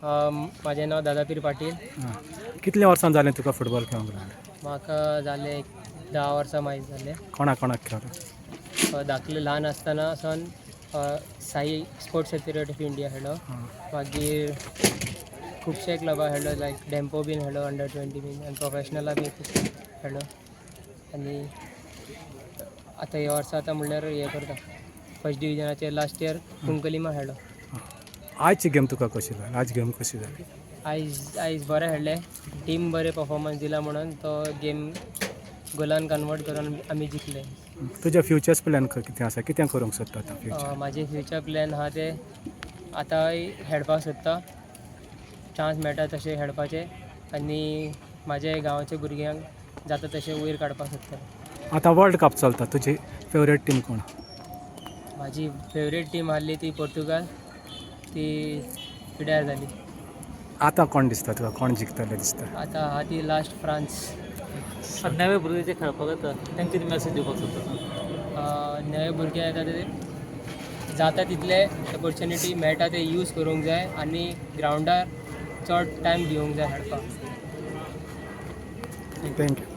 म्हाजें नांव दादापीर पाटील. आं, कितलीं वर्सां जालीं तुका फुटबॉल खेळूंक लागले? म्हाका जाले एक 10 वर्सां मायज जाले. कोणा कोणाक खेळ्ळा? धाकले ल्हान आसतना सावन SAI, Sports Authority of India खेळ्ळो. मागीर खुबशे क्लबां खेळ्ळो, लायक डेम्पो बीन खेळ्ळो, अंडर 20 बीन, आनी प्रोफेशनला बी खूब खेळ्ळो. आनी आतां ह्या वर्सा आतां म्हणल्यार हें करता, फर्स्ट डिविजनाचेर लास्ट इयर कुंकलिमा खेळ्ळो. आयची गेम तुका कशी जाली? आज गेम कशी जाली? आयज बरें खेळ्ळें. टीम बरें परफॉर्मन्स दिला म्हणून तो गेम गोलान कन्वर्ट करून आमी जिखले. तुज्या फ्युचर्स प्लॅन कितें आसा? कितें करूंक सोदता आतां फ्युचर? म्हाजे फ्युचर प्लॅन आहा ते आतांय खेळपाक सोदता, चान्स मेळटा तशें खेळपाचें, आनी म्हाज्या गांवाच्या भुरग्यांक जाता तशें वयर काडपाक सोदता. आतां वर्ल्ड कप चलता, तुजी फेवरेट टीम कोण? म्हाजी फेवरेट टीम आहली ती पोर्तुगाल. ती पिड्यार जाली. आतां कोण दिसता तुका, कोण जिखतले दिसता? आतां आहा ती लास्ट फ्रांस. नवे भुरगे जे खेळपाक येता, तांकां कितें मॅसेज दिवपाक सोदता? नवे भुरगे येता ते जाता तितले ऑपॉर्च्युनिटी मेळटा ते यूज करूंक जाय आनी ग्रावंडार चड टायम दिवंक जाय खेळपाक. Thank you.